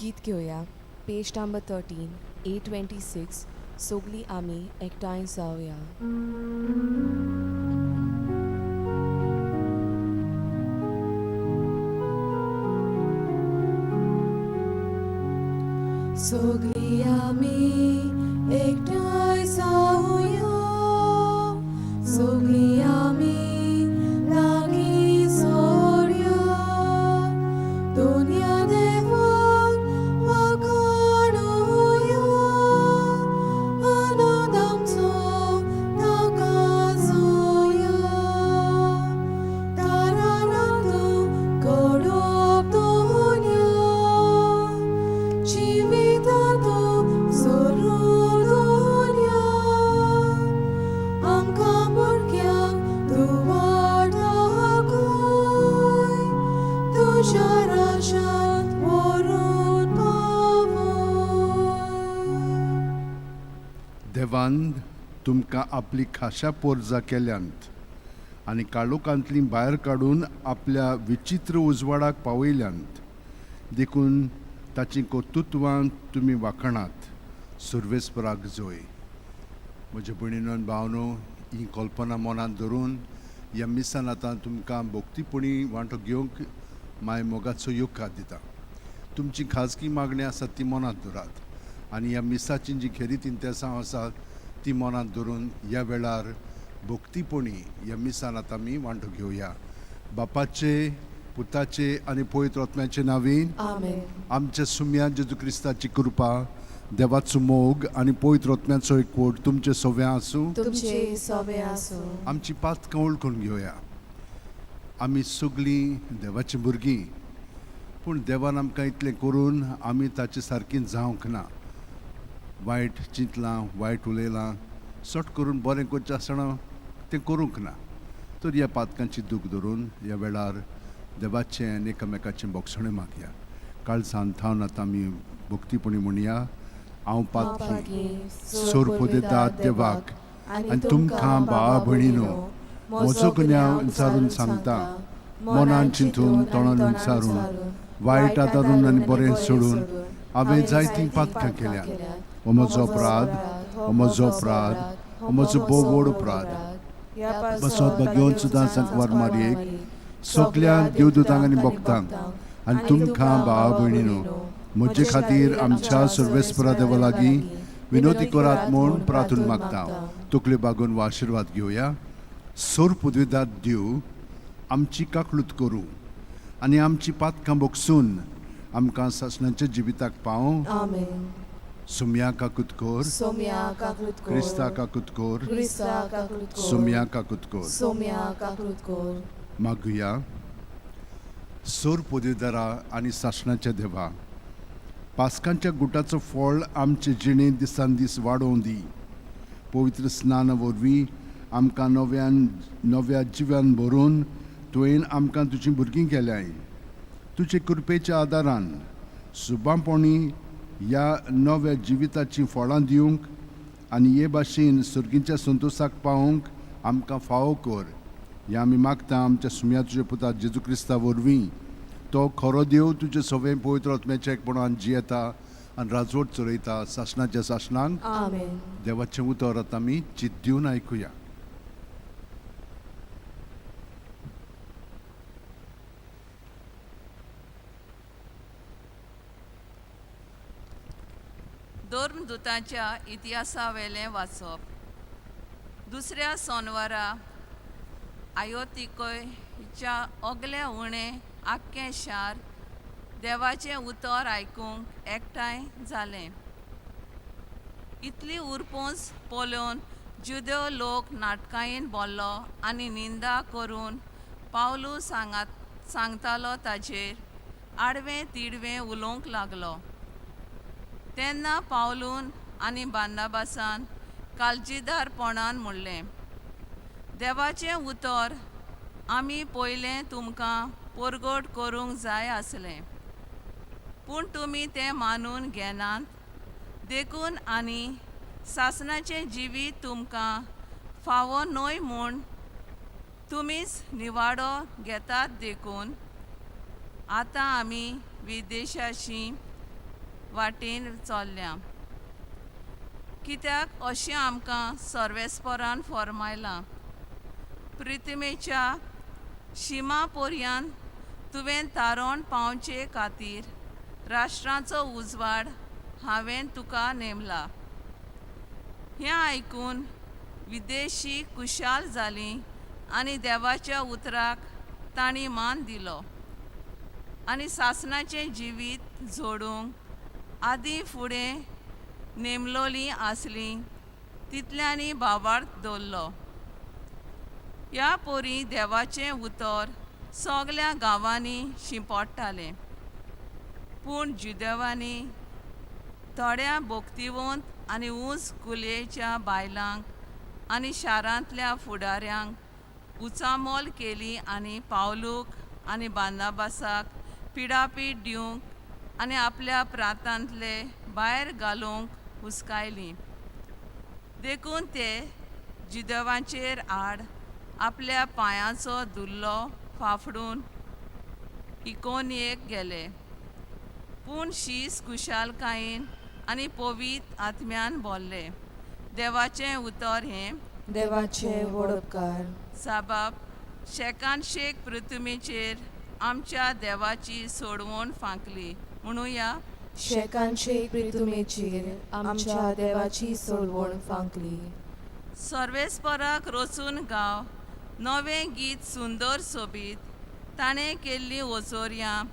गीत घेवया. पेज number 13, A26. सगळीं आमी एकठांय जावया. सगळीं आमी एकठांय जावया, सगळीं आमी लागीं सोरया, दोनया देवाक वाखाणुया, आनंद आमचो ताका जोया, तारारांतू कडप दोनया, जिवितांतू सोरू दोनया, आमकां भुरग्यांक तूं वाट दाखय, तुज्या राज्यांत व्हरून पावय. देवान तुमकां आपली खाशा पोरजा केल्यांत आनी काळोखांतलीं भायर काडून आपल्या विचित्र उजवाडाक पावयल्यांत, देखून ताचीं कर्तृत्वां तुमी वाखणात. सुर्वेस्पराक जोय. म्हज्या भयणीनो आनी भावनो, ही कल्पना मनांत धरून ह्या मिसान आतां तुमकां भक्तीपणी वांटो घेवंक माय मोगाचो येवकार दिता. तुमची खाजगी मागणी आसात ती मनांत धरात आनी ह्या मिसाची जी खेरीत इंतेसांव आसात ती मनांत धरून ह्या वेळार भक्तीपणी ह्या मिसान आतां आमी वांटो घेवया. बापाचे, पुताचे आनी पवित्र आत्म्याचे नांवीन. आमेन. आमच्या सुम्या जेजू क्रिस्ताची कृपा, देवाचो मोग आनी पवित्र आत्म्याचो एकवट तुमचे सव्या आसूं. तुमचे सोबे आसूं. आमची पातकां वळखून घेवया. आमी सगळीं देवाचीं भुरगीं, पूण देवान आमकां इतलें करून आमी ताचे सारकीं जावंक ना. वायट चिंतलां, वायट उलयलां, सट करून बरें करचें आसतना तें करूंक ना. तर ह्या पातकांची दूख धरून ह्या वेळार देवाचें आनी एकामेकाचें बोगसणें मागया. काळजान थावन आतां आमी भक्तीपणी म्हणया. हांव पातकी सोरपोदेदाद देवाक आनी तुमकां भावा भयणीनो म्हजो गुन्यांव विचारून सांगता. मनान चिंतून, तोंडान विचारून, वायट आदारून आनी बरें सोडून हांवें जायतीं पातकां केल्यांत. हो म्हजो अपराध, हो म्हजो अपराध, हो म्हजो भोव व्हड अपराध. बसत घेवन सुद्दां संकवार मारयेक, सगल्या देवदूतांक आनी भक्तांक आनी तुमकां भावा भयणीनो म्हजे खातीर आमच्या सर्वेस्परा देवा लागीं विनोदी करात म्हूण प्रार्थून मागता. तकल्यो बागोवन वा आशिर्वाद घेवया. सोर पुदविदाद दिव आमची काकळूत करूं आनी आमची पातकां बोगसून आमकां सासणाच्या जिविताक पावों. आमेन. सुम्या काकूत कोर. सोम्या काकूत कोर. क्रिस्ता काकूत कोर. क्रिस्ता काकूत कोर. सुम्या काकूत कोर. सोम्या काकूत कोर. मागुया. सोर पदवीदारा आनी सासणाच्या देवा, पास्कांच्या गुटाचो फळ आमचे जिणेंत दिसान दीस वाडोवन दी. पवित्र स्नाना वरवीं आमकां नव्यान नव्या जिव्यान भरून तुवें आमकां तुजीं भुरगीं केल्यांय. तुजे कृपेच्या आदारान सुबांपणी ह्या नव्या जिविताचीं फळां दिवंक आनी हे भाशेन सर्गीच्या संतोशाक पावोवंक आमकां फावो कर. हें आमी मागता आमच्या सुम्या तुज्या पुता जेजू क्रिस्ता वरवीं. तो खरो देव, तुजे सवें पवित्र आत्म्याच्या एकपणान जियेता आनी राजवट चलयता सासणाच्या सासणांक. आमेन. देवाचें उतर आतां आमी चित दिवन आयकुया. धर्मदूतांच्या इतिहासावेलें वाचप. दुसऱ्या सोनवारा आयोतिकयच्या अगले उणें आख्खें शार देवाचें उतर आयकूंक एकठांय जालें. इतली उरपोंस पळोवन जुदेव लोक नाटकायेन बोल्लो आनी निंदा करून पावलू सांगतालो ताचेर आडवें तिडवें उलोवंक लागलो. तेन्ना पावलून आनी बार्नाबासान काळजीदारपणान म्हणलें, देवाचें उतर आमी पयलें तुमकां परगट करूंक जाय आसलें, पूण तुमी तें मानून घेनात, देखून आनी सासणाचें जिवीत तुमकां फावो न्हय म्हूण तुमीच निवाडो घेतात. देखून आतां आमी विदेशाशी वाटेन चल्ल्या. कित्याक अशें आमकां सर्वेस्परान फॉर्मायलां, प्रितमेच्या शिमा पर्यंत तुवें तारोण पावचे खातीर राष्ट्रांचो उजवाड हांवें तुका नेमला. हें आयकून विदेशी खुशाल जालीं आनी देवाच्या उतराक तांणी मान दिलो आनी सासणाचें जिवीत जोडूंक आदीं फुडें नेमलोलीं आसलीं तितल्यांनी भावार्थ दवरलो. ह्या पोरी देवाचें उतर सगल्या गांवांनी शिंपडटालें. पूण जुदेवांनी थोड्या भक्तिवंत आनी ऊंच कुलयेच्या बायलांक आनी शारांतल्या फुडाऱ्यांक उचामोल केली आनी पावलूक आनी बार्नाबासाक पिडापीड दिवंक आनी आपल्या प्रांतांतले भायर घालूंक हुस्कायलीं. देखून ते जुदेवांचेर आड आपल्या पांयांचो धुल्लो फाफडून इकोनियेक गेले. पूण शीस खुशालकायेन आनी पवीत आत्म्यान भरले. देवाचें उतर हें. देवाचे वडपकार. साबाब शेकान शेक पृथ्वीचेर आमच्या देवाची सोडवण फांकली म्हणुया. शेकान शेक पृथ्वीचेर आमच्या देवाची सोडवण फांकली. सर्वेस्पराक रचून गाव नवें गीत सुंदर सोबीत, ताणें केल्लीं ओचोरयां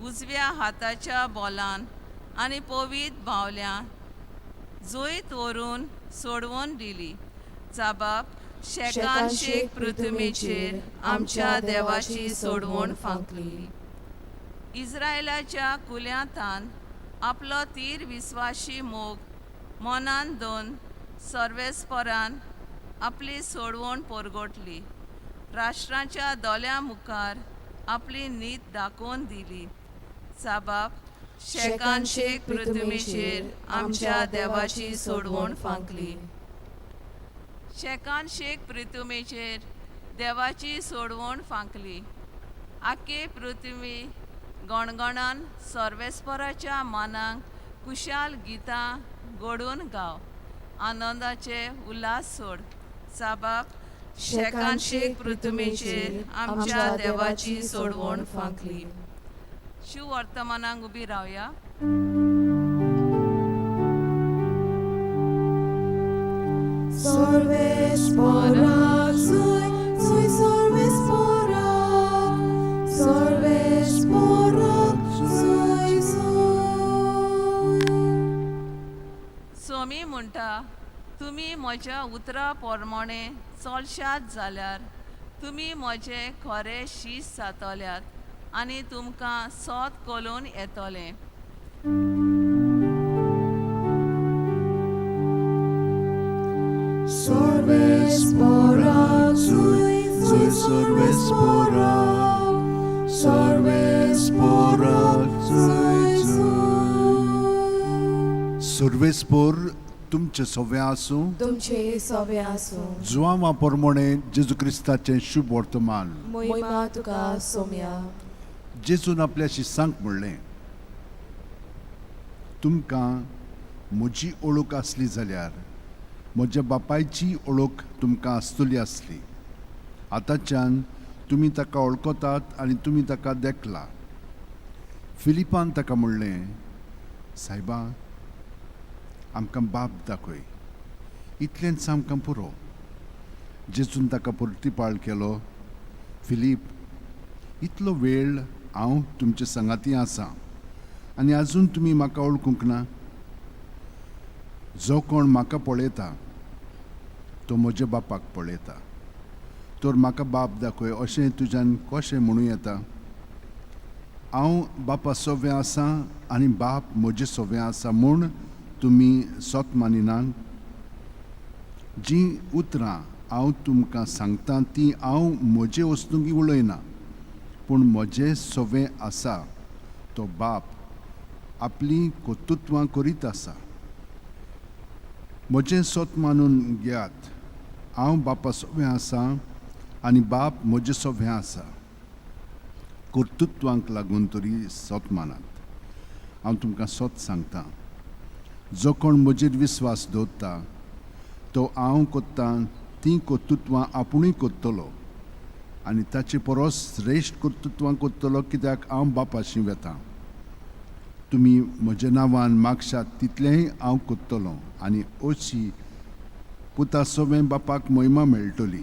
उजव्या हाताच्या बोलान आनी पवीत बावल्यां जैत व्हरून सोडवून दिली. जाबाब शेकान शेक पृथ्वीचेर आमच्या देवाची सोडवण फांकली. इस्रायलाच्या कुल्यांतान आपलो तीर विस्वाशी मोग मनान दोन सर्वेस्परान आपली सोडवण परगटली. राष्ट्रांच्या दोळ्यां मुखार आपली नीत दाखोवन दिली. साबाब शेकान शेक पृथ्वीचेर आमच्या देवाची सोडवण फांकली. शेकान शेक पृथ्वीचेर देवाची सोडवण फांकली. आखे पृथ्वी गणगणान सर्वेस्पराच्या मनाक कुशाल गितां घडोवन गाव, आनंदाचे उल्हास सोड. साबाब शेकान शेक पृथ्वीचेर आमच्या देवाची सोडवण फांकली. शिववर्तमानाक उबी रावया. सर्वेस्पराक सुय सुय सर्वेस्पराक, सर्वेस्पराक सुय सुय. सोमी म्हणटा, तुमी म्हज्या उतरा प्रमाणें चलशात जाल्यार तुमी म्हजे खरे शीस जातल्यात आनी तुमकां सोद करून येतलें. सर्वेस्पराक सुय सुय सर्वेस्पराक, सर्वेस्पराक सुय सुय. सर्वेस्पोर तुमचे सव्या आसूं. तुमचे सवे आसूं. जुआंवा प्रमाणे जेजू क्रिस्ताचें शुभ वर्तमान. मोहिमा तुका सोम्या. जेजून आपल्या शिसांक म्हणलें, तुमकां म्हजी ओळख आसली जाल्यार म्हज्या बापायची ओळख तुमकां आसतली आसली. आतांच्यान तुमी ताका वळखतात आनी तुमी ताका देखला. फिलिपान ताका म्हणलें, सायबा, आमकां बाप दाखय, इतलेंच आमकां पुरो. जेजून ताका परतीपाळ केलो, फिलीप, इतलो वेळ हांव तुमचे सांगाती आसा आनी आजून तुमी म्हाका वळखूंक ना. जो कोण म्हाका पळयता तो म्हज्या बापाक पळयता. तर म्हाका बाप दाखय अशें तुज्यान कशें म्हणूं येता? हांव बापा सोव्या आसा आनी बाप म्हजे सोव्या आसा म्हूण तुमी सोत मानिनात. जीं उतरां हांव तुमकां सांगता तीं हांव म्हजे वस्तुंकी उलयना, पूण म्हजें सोवें आसा तो बाप आपलीं कर्तुत्वां करीत आसा. म्हजें सोत मानून घेयात, हांव बापा सोवें आसा आनी बाप म्हजें सोवें आसा. कर्तुत्वांक लागून तरी सोत मानात. हांव तुमकां सत सांगता, जो कोण म्हजेर विस्वास दवरता तो हांव कोत्तां तीं कर्तुत्वां आपुणूय कोत्तलो आनी ताचे परस श्रेश्ठ कर्तुत्वां कोत्तलो, कित्याक हांव बापाशी वेतां. तुमी म्हज्या नांवान मागशात तितलेंय हांव कोत्तलो आनी अशी पुता सवें बापाक महिमा मेळटली.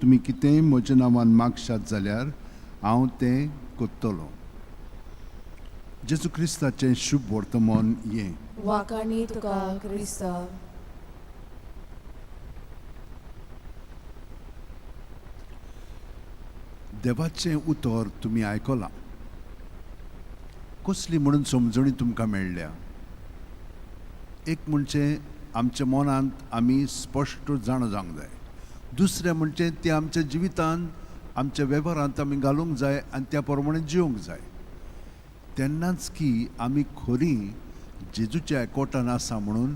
तुमी कितेंय म्हज्या नांवान मागशात जाल्यार हांव तें कोत्तलो. जेजू क्रिस्ताचें शुभ वर्तमान हें. वाखाणी तुका क्रिस्ता. देवाचें उतर तुमी आयकलां, कसली म्हणून समजणी तुमकां मेळ्ळ्या? एक म्हणजे आमच्या मनांत आमी स्पश्ट जाणा जावंक जाय. दुसरें म्हणजे तें आमच्या जिवितांत आमच्या वेव्हारांत आमी घालूंक जाय आनी त्या प्रमाणे जिवंक जाय. तेन्नाच की आमी खरी जेजूच्या एकवटान आसा म्हणून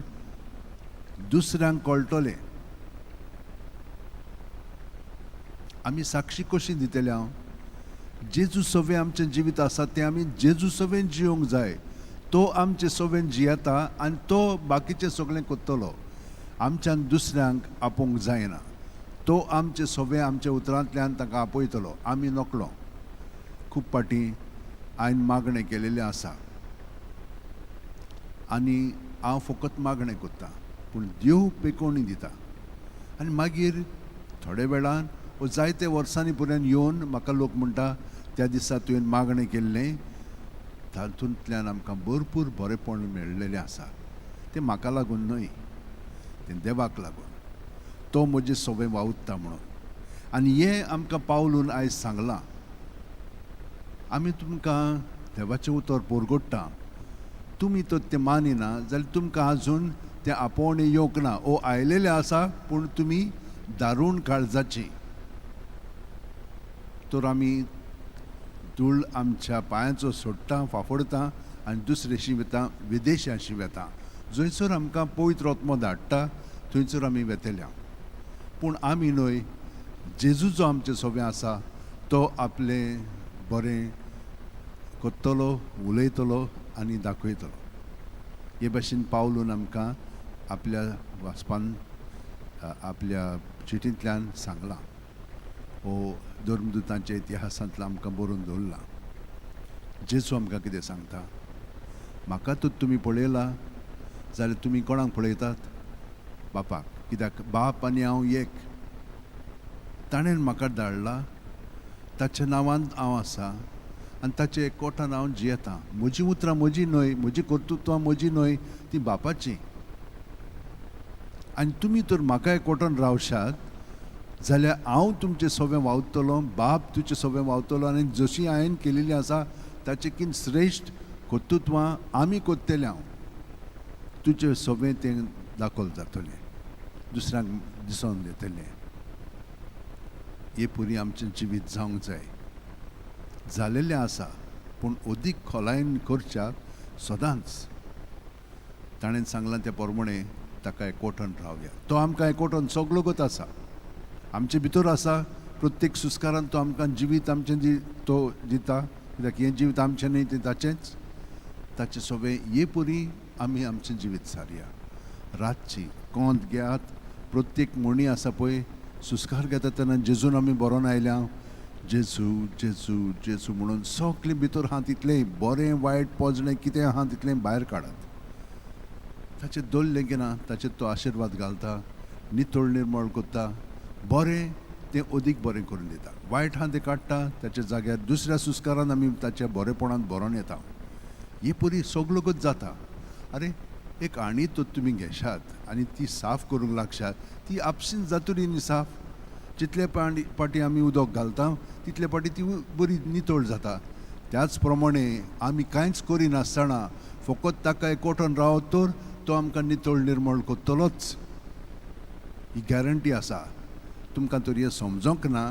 दुसऱ्यांक कळटलें. आमी साक्षी कशी दितले? हांव जेजू सवें आमचें जिवीत आसा तें आमी जेजू सवें जिवंक जाय. तो आमचे सवें जियेता आनी तो बाकीचें सगळें करतलो. आमच्यान दुसऱ्यांक आपोवंक जायना. तो आमचे सवें आमच्या उतरांतल्यान तांकां आपयतलो, आमी नकळो. खूब फाटीं हांवें मागणें केलेलें आसा आनी हांव फकत मागणें करतां, पूण देव पेकोवणी दिता. आनी मागीर थोडे वेळान वो जायते वर्सांनी पर्यंत येवन म्हाका लोक म्हणटा, त्या दिसा तुवें मागणें केल्लें तातूंतल्यान आमकां भरपूर बरेपण मेळ्ळेलें आसा. तें म्हाका लागून न्हय, तें देवाक लागून. तो म्हजें सवें वावुरता म्हणून. आनी हें आमकां पावलून आयज सांगलां. आमी तुमकां देवाचें उतर परगट्टा, तुमी तर तें मानिना जाल्यार तुमकां आजून तें आपोवणें येवंक ना. ओ आयलेलें आसा, पूण तुमी दारूण काळजाची. तर आमी धूळ आमच्या पांयांचो सोडटा, फाफडता आनी दुसरेशी वता, विदेशाशी वता, जंयसर आमकां पवित्र आत्मो धाडटा थंयसर आमी वेतल्या. पूण आमी न्हय, जेजू जो आमचे सवें आसा तो आपलें बरें करतलो, उलयतलो आनी दाखयतलो. हे भाशेन पावलून आमकां आपल्या वाचपान आपल्या चिटींतल्यान सांगलां. हो धर्मदुतांच्या इतिहासांतलो आमकां बरोवन दवरला. जेजू आमकां कितें सांगता? म्हाका तर तुमी पळयला जाल्यार तुमी कोणाक पळयतात? बापाक. कित्याक बाप आनी हांव एक. ताणें म्हाका धाडला, ताच्या नांवान हांव आसा आनी ताचे एकवटान हांव जियेतां. म्हजीं उतरां म्हजी न्हय, म्हजी कर्तृत्वां म्हजी न्हय, ती बापाची. आनी तुमी तर म्हाका एकवटान रावशात जाल्यार हांव तुमचें सवें वावतलो, बाप तुजें सवें वावतलो आनी जशी हांवें केलेली आसा ताचे किन श्रेश्ठ कर्तृत्वां आमी करतले. हांव तुजें सवें तें दाखल जातलें, दुसऱ्यांक दिसोन येतलें. हे पुरी आमचें जिवीत जावंक जाय. जालेलें आसा, पूण अदीक खोलायेन करच्याक सदांच ताणें सांगलां त्या प्रमाणे ताका एकवटान रावया. तो आमकां एकवटान सगलो गत आसा, आमचे भितर आसा. प्रत्येक सुस्कारान तो आमकां जिवीत आमचें तो दिता, कित्याक हें जिवीत आमचें न्हय, तें ताचेंच. ताचें सगळें हे पुरी आमी आमचें जिवीत सारया. रातची कोंत घेयात, प्रत्येक म्हणी आसा पळय सुस्कार घेता तेन्ना जेजून आमी बरोवन आयल्या, जेजू जेजू जेजू म्हणून सगळें भितर आहा तितलें बरें वायट पोजणें कितें आहा तितलें भायर काडात. ताचें दवरलें की ना ताचेर तो आशिर्वाद घालता, नितळ निर्मळ करता, बरें तें अदीक बरें करून दिता. वायट आहा तें काडटा, ताच्या जाग्यार दुसऱ्या सुस्कारान आमी ताच्या बरेपणान बरोवन येता. हे परी सगळोच जाता. आरे एक आणी तर तुमी घेशात आनी ती साफ करूंक लागशात, ती आपशींच जातली न्ही साफ. जितले पाटी आमी उदक घालता तितले पाटी ती बरी नितळ जाता. त्याच प्रमाणे आमी कांयच करिनासतना फकत ताका एकवटून रावत तर तो आमकां नितळ निर्मळ करतलोच, ही गॅरंटी आसा. तुमकां तर हें समजोंक ना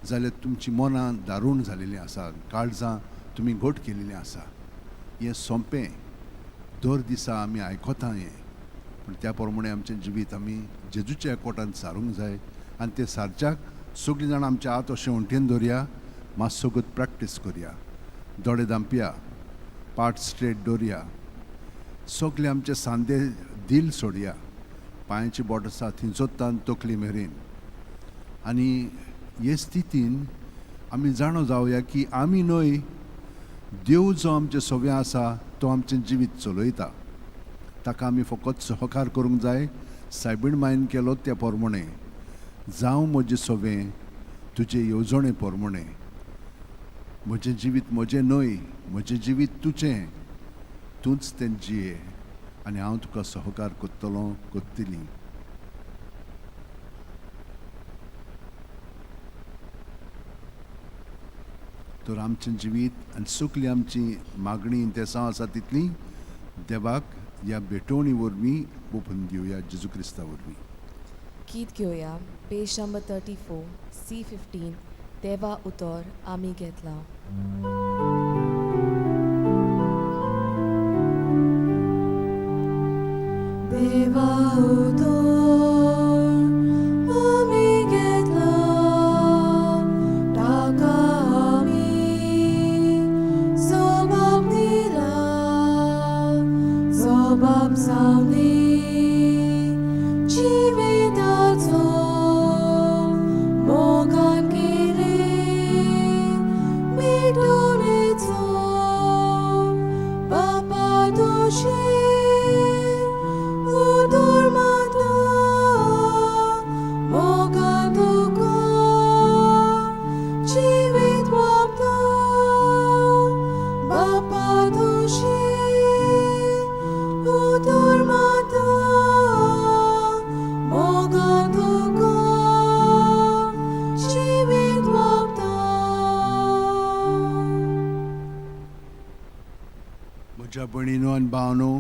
जाल्यार तुमची मनां दारूण जालेलीं आसा, काळजां तुमी घट केलेलीं आसा. हें सोंपें दर दिसा आमी आयकता हें, पूण त्या प्रमाणे आमचें जिवीत आमी जेजूच्या एकवटान सारूंक जाय. आनी तें सारच्याक सगळीं जाणां आमच्या हात अशें वण्टीन दवरया, मातसो प्रॅक्टीस करया, दोळे धांपया. पाट स्ट्रेट दवरया, सगळे आमचे सांदे दिल सोडया, पांयाची बोट आसा थंयचोतान तकली मेरेन. आनी हे स्थितीन आमी जाणो जावया की आमी न्हय, देव जो आमचे सव्या आसा तो आमचें जिवीत चलयता. ताका आमी फकत सहकार करूंक जाय. सायबीण मायन केलो त्या पोरमोणें, जावं म्हजें सवें तुजे येवजणे पोरमोणें. म्हजें जिवीत म्हजें न्हय, म्हजें जिवीत तुजें, तूंच तें जिये आनी हांव तुका सहकार करतलो, करतली. तर आमचें जिवीत आनी सगळी आमची मागणी तेसांव आसा तितली देवाक ह्या भेटवणी वरवीं ओपून दिवया, जेजू क्रिस्ता वरवीं. गीत घेवया पेज नंबर 34 C15, देवा उतर आमी घेतला. देवा उतर आमी घेतला, ताका आमी जबाब दिला, जबाब जावनी जिविताचो मोगान केले मिटवणेचो बापा तुजे उतर माता मोगान तुका जिवीत वापता, बापा तुजे उतर माता मोगान तुका जिवीत वापता. म्हज्या भयणीनो आनी भावनो,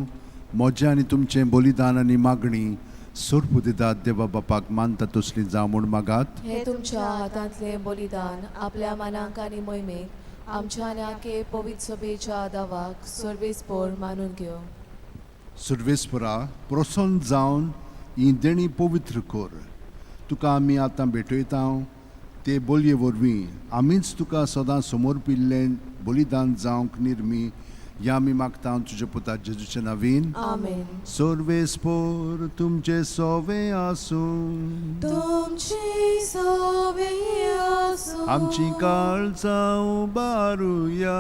म्हजें आनी तुमचें बलिदान आनी मागणी सोरपू दितात देवा बापाक मानता तसली जावं म्हूण मागात. हे तुमच्या हातांतलें बलिदान आपल्या मनाक आनी मोहिमेक आमच्या आनी आखे पवित्र सभेच्या दावाक सर्वेस्पोर मानून घेव. सर्वेस्परा प्रसन्न जावन ही देणी पवित्र कर. तुका आमी आतां भेटयता ते बोलये वरवीं आमीच तुका सदां समोर पिल्लें बलिदान जावंक निर्मी ह्या आमी मागता तुज्या पुता जेजूच्या नवीन. आमेन. सर्वेस्पोर तुमचे सोवे आसूं. तुमची सोवे आसूं. आमची काळजां उबारुया.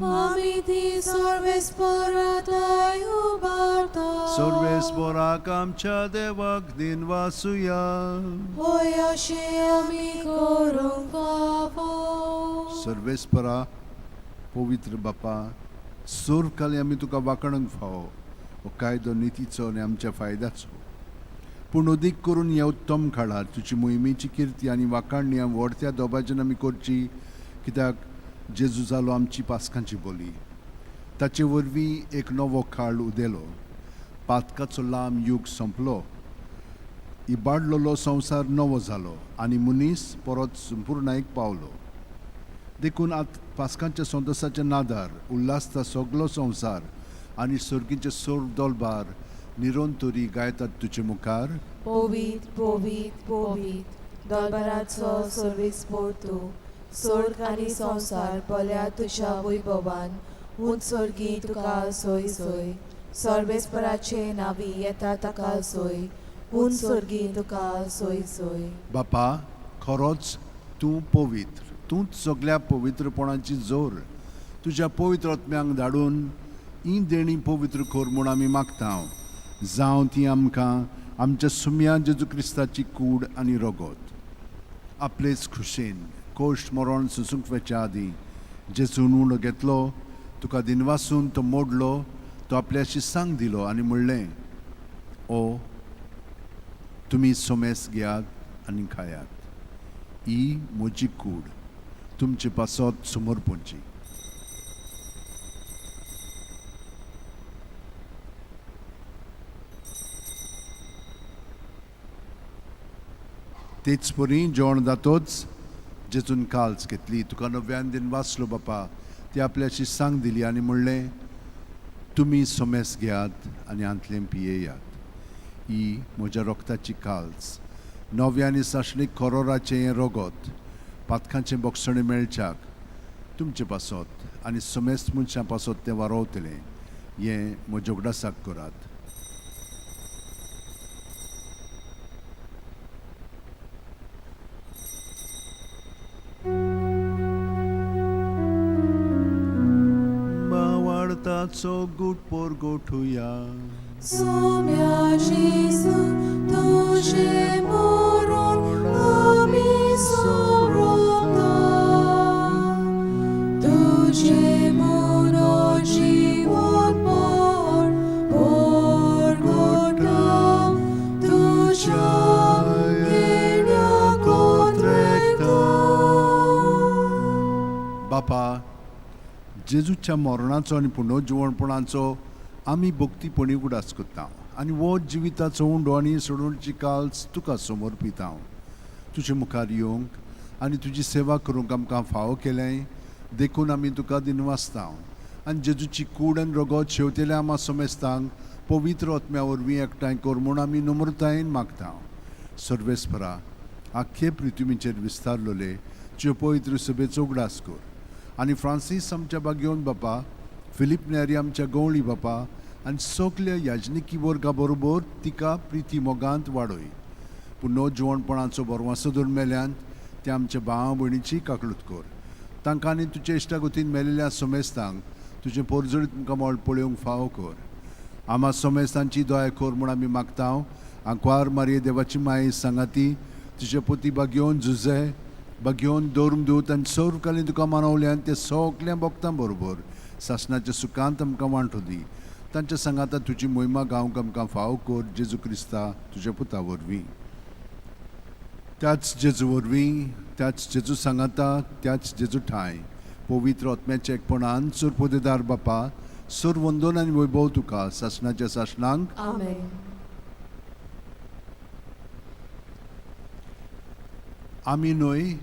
आमी ती सर्वेस्पराताय उबारता. सर्वेस्पोराक आमच्या देवाक दिनवासुया. होय अशें आमी करूंक फावो. सर्वेस्परा पवित्र बापा, सोर काली आमी तुका वांकणूंक फावो हो कायदो नितीचो आनी आमच्या फायद्याचो, पूण अदीक करून ह्या उत्तम काळार तुजी मोहिमेची किर्ती आनी वाखाणणी व्हडत्या दोबाच्यान आमी करची, कित्याक जेजू जालो आमची पास्कांची बोली. ताचे वरवीं एक नवो काळ उदेलो, पातकाचो लांब यूग सोंपलो, इबाडलेलो संवसार नवो जालो आनी मनीस परत संपुर्णायेक पावलो. देखून आतां पास्कांच्या संतोसाच्या नादार उल्हासता सगलो संवसार आनी सर्गीचे सोर दोलबार निरंतरी गायतात तुजे मुखार. पवित्र पवित्र पवित्र दोलबाराचो सर्वेस्पोर तूं, स्वर्ग आनी संवसार भल्या तुज्या वैभवान. उंच सर्गी तुका सोय सोय, सर्वेस्पराचे नावी येता ताका सोय, उंच सर्गी तुका सोय सोय. बापा, खरोच तूं पवित्र, तूंच सगल्या पवित्रपणाची जोर. तुज्या पवित्र आत्म्यांक धाडून ही देणी पवित्र कर म्हूण आमी मागता, जावं ती आमकां आमच्या सुम्या जेजू क्रिस्ताची कूड आनी रगत. आपलेच खुशेन कोश्ट मरण सोसूंक वचच्या आदीं जेजून उणो घेतलो, तुका दिनवासून तो मोडलो, तो आपल्याशी सांग दिलो आनी म्हणलें, ओ तुमी सोमेस घेयात आनी खायात, ही म्हजी कूड तुमचे पासत समर्पणची. तेच परी जेवण जातोच जेजून काल्स घेतली, तुका नव्यान दिन वाचलो बापा, ती आपल्याशी सांग दिली आनी म्हणलें, तुमी सोमेस घेयात आनी हांतलें पियेयात, ही म्हज्या रोगताची काल्स, नव्या आनी सासणीक कोरोराचें हें रगत पातकांचें बोगसणें मेळच्याक तुमचे पासत आनी समेस्त मनशां पासत तें वारोवतलें. हें म्हज्या उगडासाक करात. मावाडताचो गुट पोरगोठुया. सोम्या जेजू तुजें मरण आमी सोरोता, तुजें मोनो जिवनपण पोरगोटा, तुज्या येण्या कोत्रेकता. बापा, जेजूच्या मरणाचो आनी पुनर्जिवणपणाचो आमी भक्तीपणी उगडास करता आनी हो जिविताचो उंडो आनी सोडवणची काल्स तुका समर्पिता. तुजे मुखार येवंक आनी तुजी सेवा करूंक आमकां फावो केलें देखून आमी तुका दिनवासता. आनी जेजूची कूड आनी रगत शेवतेल्या आमा समेस्तांक पवित्र आत्म्या वरवीं एकठांय कर म्हूण आमी नम्रतायेन मागता. सर्वेस्परा, आख्खे पृथ्वीचेर विस्तारलोले तुजे पवित्र सभेचो उगडास कर आनी फ्रांसीस आमच्या बागेवन बापा, फिलीप नेरी आमच्या गवळी बापा आनी सगल्या याजनिकी वर्गा बरोबर तिका प्रिती मोगांत वाडय. पूण नवजिवणपणाचो बरवासो धरून मेल्यान ते आमच्या भावा भयणीची काकळूत कर. तांकां आनी तुजे इश्टागतीन मेलेल्या समेस्तांक तुजें पोरजोळीत मुखामळ पळोवंक फावो कर. आमा समेस्तांची दया कर म्हूण आमी मागता. आंकवार मारये देवाची माये सांगाती तुजे पोती बागेवन झुजे बागेवन दवरून दूत आनी सर्वकालीन तुका मानवल्यान ते सगल्या भक्तां बरोबर सासणाच्या सुखांत आमकां वांटो दी. तांच्या सांगाता तुजी मोहिमा गावंक आमकां फावो कर जेजू क्रिस्ता तुज्या पुता वरवीं. त्याच जेजू वरवीं, त्याच जेजू सांगाता, त्याच जेजू ठांय पवित्र आत्म्याच्या एकपणान सुर पोदेदार बापा, सुर वंदन आनी वैभव तुका सासणाच्या सासणांक. आमेन. आमी न्हय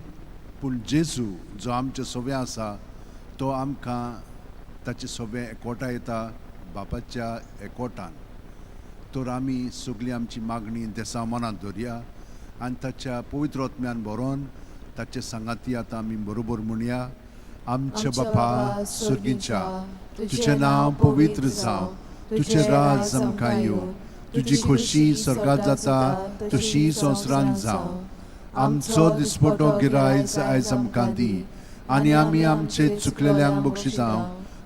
पूण जेजू जो आमचे सोवे आसा तो आमकां ताचे सोवे एकवटा येता बापाच्या एकवटान. तर आमी सगळी आमची मागणी देसा मनांत दवरया आनी ताच्या पवित्र आत्म्यान भरोन ताचे सांगाती आतां आमी बरोबर म्हणया. आमच्या बापा सर्गीच्या, तुजें नांव पवित्र जावं, तुजें राज आमकां येवं, तुजी खोशी स्वर्गात जाता तशी संवसारांत जावं. आमचो दिसपटो गिरायज आयज आमकां दी आनी आमी आमचे चुकलेल्यांक बक्षिता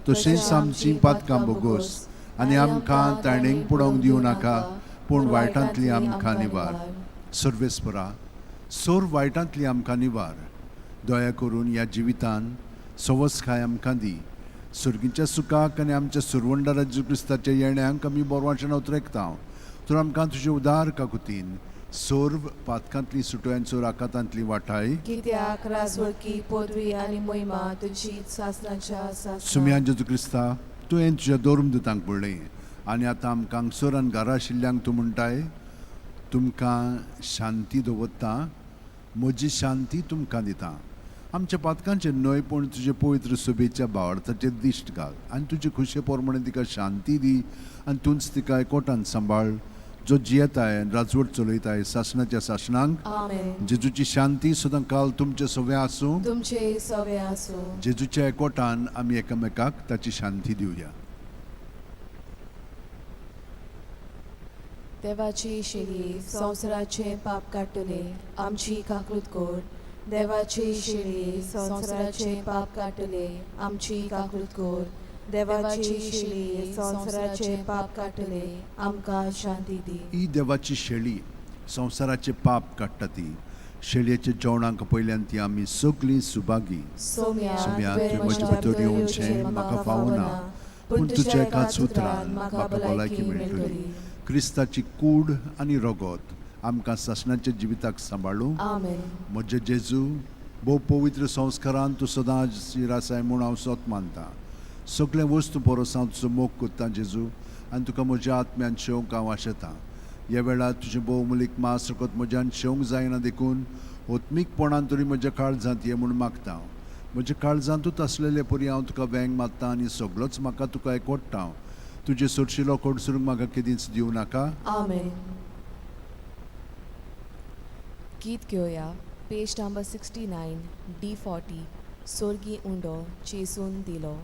तशेंच आमची पातकां बोगोस आनी आमकां ताणेंक पडोवंक दिवं नाका पूण वायटांतली आमकां निवार. सर्वेस्परा, सोर वायटांतली आमकां निवार. दया करून ह्या जिवितान सवसकाय आमकां दी. सर्गीच्या सुखाक आनी आमच्या सुरवंडारा जेजू क्रिस्ताच्या येण्यांक आमी बरवाचें उतरेकता. तर आमकां तुजे उदार काकुतीन सर्व पातकांतली सुटोयांचो राकातांतली वाटाय. कित्याक राजवळकी पदवी आनी मोहिमा तुजी सासणाच्या सासणाक. सुम्यान जेजू क्रिस्ता, तुवें तुज्या दोरून दुतांक पळयलें आनी आतां आमकां हांगसर आनी घरा आशिल्ल्यांक तूं म्हणटाय, तुमकां शांती दवरता, म्हजी शांती तुमकां दिता. आमच्या पातकांचेर न्हय पूण तुजे पवित्र सभेच्या भावार्थाचेर दिश्ट घाल आनी तुजे खुशे प्रमाणे तिका शांती दी आनी तूंच तिका एकवटान सांबाळ जो जियेताय आनी राजवट चलयताय सासणाच्या सासणांक. आमेन. जेजूची शांती सदां काल तुमचे सवे आसूं. तुमचे सवे आसूं. जेजूच्या एकवटान आमी एकामेकाक ताची शांती दिवया. देवाची शिरी संवसाराचे पाप काडटले आमची काकूत कर. देवाची शिरी संवसाराचे पाप काडटले आमची काकूत कर. देवाची शिरी संवसाराचे पाप काडटले आमकां शांती दी. ही देवाची शेळी संवसाराचे पाप काडटा ती शेळयेच्या जेवणाक पयल्यान ती आमी सगळीं सुभागी. सोम्या, सोम्या, तुवें तुवें म्हजे भितर येवचें म्हाका फावना, पूण तुज्या एकाच उतरान म्हाका भलायकी मेळटली. क्रिस्ताची कूड आनी रगत आमकां सासणाच्या जिविताक सांबाळूं. आमेन. म्हजे जेजू, भोव पवित्र संस्कारान तूं सदां आसाय म्हूण हांव सोत मानता. सगळें वस्तू परस हांव तुजो मोग करता जेजू आनी तुका म्हज्या आत्म्यान शेवंक हांव आशेतां. ह्या वेळार तुजें भोवमुलीक मास रगत म्हज्यान शेवंक जायना देखून आत्मीकपणान तरी म्हज्या काळजांत ये म्हूण मागता. म्हज्या काळजांतूच आसलेले परी हांव तुका वेंग मारता आनी सगळोच म्हाका तुका एकवटता. तुजें सोडशिलो कोडसरूंक म्हाका केदींच दिवं नाका. आमेन. गीत घेवया, पेज नंबर 69, D40. सोर्गी उंडो जेजून दिलो.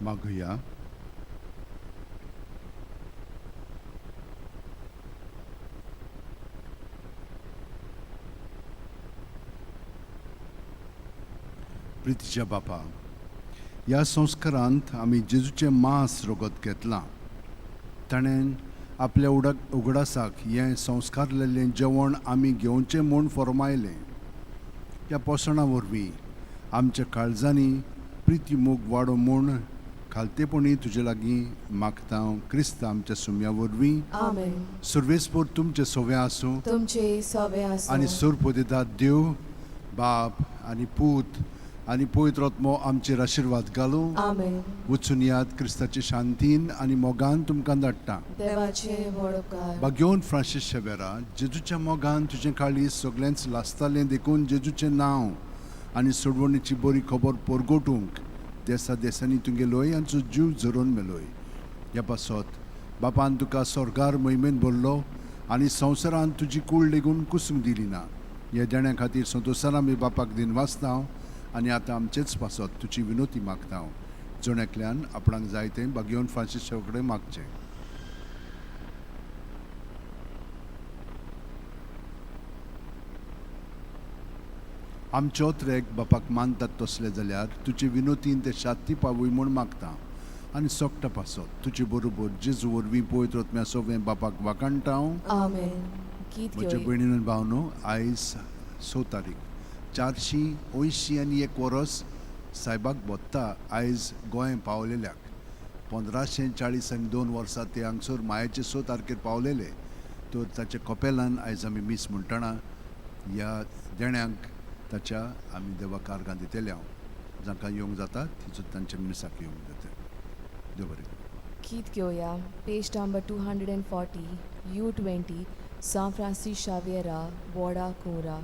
मागुया. प्रितीच्या बापा, ह्या संस्कारांत आमी जेजूचें मांस रगत घेतलां. ताणें आपल्या उगडासाक हें संस्कारलेलें जेवण आमी घेवचें म्हूण फर्मायलें. ह्या पोसणां वरवीं आमच्या काळजांनी प्रिती मोग वाडो म्हूण खालतेपणी तुजे लागीं मागता क्रिस्त आमच्या सुम्या वरवीं. आमेन. सुर्वेसपोर तुमचे सोवे आसूं, तुमचे सोवे आसूं आनी सुरपोदेतात देव बाप आनी पूत आनी पवित्र आत्मो आमचेर आशिर्वाद घालूं. आमेन. वचून याद क्रिस्ताचे शांतीन आनी मोगान तुमकां धाडटा. देवाचे व्हड उपकार. भाग्योन फ्रांसीस शेवेरा, जेजूच्या मोगान तुजें काळीज सगळेंच लासतालें, देखून जेजूचें नांव आनी सोडवणीची बरी खबर परगटूंक देसा देसांनी तुगेलोय आमचो जीव झरोवन मेलोय. ह्या पासत बापान तुका स्वर्गार मोहिमेन भरलो आनी संवसारान तुजी कूड लेगून कुसूंक दिली ना. ह्या देण्या खातीर संतोशान आमी बापाक दिनवासता आनी आतां आमचेच पासत तुजी विनोती मागता. जण एकल्यान आपणाक जाय तें भाग्योन फ्रांसीस कडेन मागचें. आमचो त्रेक बापाक मानतात तसले जाल्यार तुजे विनोतीन ते शाती पावूय म्हूण मागता आनी सोकटा पासत तुजे बरोबर जेजू वरवीं पवित्र आत्म्या सगळें बापाक वाखाणटा हांव. आमेन. गीत म्हज्या घेवया. भयणीन आनी भावनो, आयज 6 तारीख 481 वरस सायबाक बोत्ता आयज गोंय पावलेल्याक. 1542 वर्सां ते हांगसर मायाचे 6 तारखेर पावलेले. तर ताच्या कपेलान आयज आमी मीस म्हणटना ह्या देण्यांक ताच्या आमी देवा कारगां दितले. हांव जांकां येवंक जाता तिचो तांच्या मिसाक येवंक जाता. देव बरें करूं. गीत घेवया. Page number 240, U 20, Sao Francis शाव्येरा, बोडा कुंवरा.